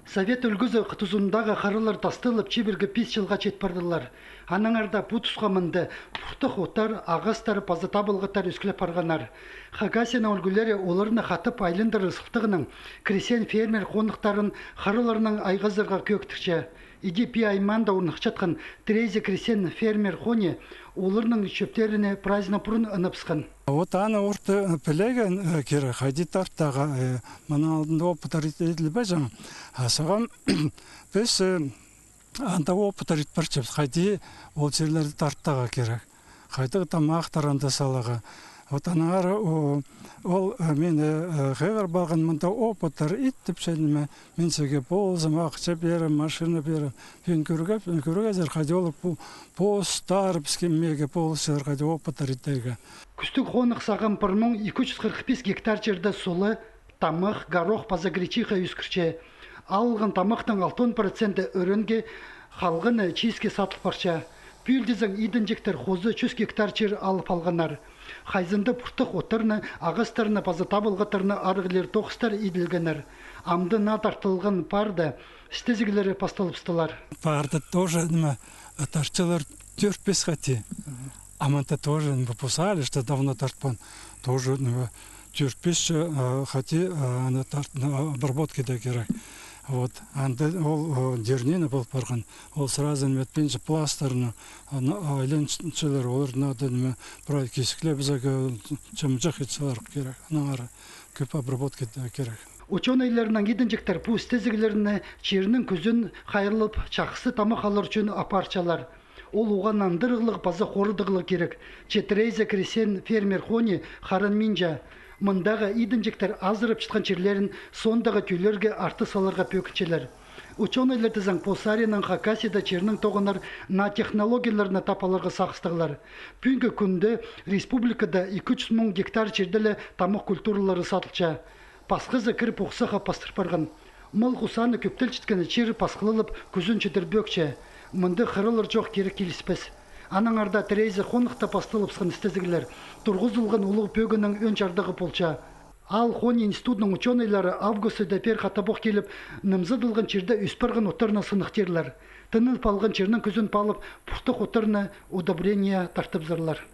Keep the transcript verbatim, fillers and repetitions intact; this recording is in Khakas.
Совет ӱлгӱзі тузындағы хыралар тасталып, чибіргі пис чылға чит пардылар. Аннаңар даа пу тусха мында пуртах оттар, ағастар паза табылғаттар ӧскілеп парғаннар. Хакасияның ӱлгӱлері оларны хатап айландырар сылтағынаң крестьян-фермер хонахтарын хыраларнаң айғазарға кӧӧктірче. Иди пу аймаанда орныхчатхан Тереза крестьян-фермер хоны оларның чӧптеріне праздникнең пурун ынапсхан. Вот аны орта пілерге кирек, хайди тартарға, мының алнында опыттар иділбеҷең. А сағам піс анда опыттар ит парчабыс, хайди ол чирлерні тартарға кирек. Хайдағ тамахтар анда саларға. Вот аннаңар ол мин хығыр парған мында опыттар ит тіпче ниме. Мин сірерге ползам, ахча пирем, машина пирем. Пӱӱн кӧргезер, хайди олар постары піске миге полысчалар, хайди опыттар итерге. Кӱстіг хонах сағам пір муң ікі чӱс хырых пис гектар чирде солы, тамах, горох паза гречиха ӧскірче. Алылған тамахтың алтон проценті ӧренге, халғаны чииске садыл парча. Пӱӱл тізең, идінҷектер хоза чӱс гектар чир алып алғаннар. Хайзында пуртах оттарны, ағастарны паза табылғаттарны арығлир тоғыстар иділгеннер. Амды наа тартылған паарда істезіглері пасталыбыстылар. Паарда тоже ниме, тартчалар тӧрт-пес хати. А мында тоже ниме, писали, что давно тартпаан. Тоже ниме, тӧрт-пес хати аны тарт-, обработка да кирек. Вот. Анда ол дернина пол парған. Ол сразу ниме итпинче, пластырны айланчалар, олар надо ниме, прай кисіклеп, чымҷах итчелер кирек. Аннаңар кӧп обработка кирек. Учёныйларның идінҷектер пу істезіглерні чирнің кӱзін хайраллап, чахсы тамах алар ӱчӱн апарчалар. Ол уғаа нандырығлығ паза хорадығлығ кирек. Че Тереза крестьян-фермер хоны харанминча. Мындағы идінҷектер азырапчатхан чирлерін соондағы тӧллерге артых саларға пӧгінчелер. Учёныйлар тізең, пу саринаң Хакасияда чирнең тоғынар наа технологияларны тап аларға сағыстығлар. Пӱӱнгі кӱнде республикада ікі чӱс муң гектар чирде ле тамах культуралары садылча. Пасхазы кір похсахха пастыр парған. Мал хусааны кӧптелчеткен чир пасхалалып, кӱзін чідірбӧкче. Мында хыралар чох кирек киліспес. Аннаңар даа Тереза хонахта пасталыбысхан істезіглер турғызылған улуғ пӧгіннің ӧӧн чардығы полча. Аал хоны институтының учёныйлары августта пеер хатабох киліп, нымзадылған чирде ӧс парған оттарны сыныхтирлар. Тынылып алған чирнің кӱзін паалап, пуртах оттарны удобрение тартыбызарлар.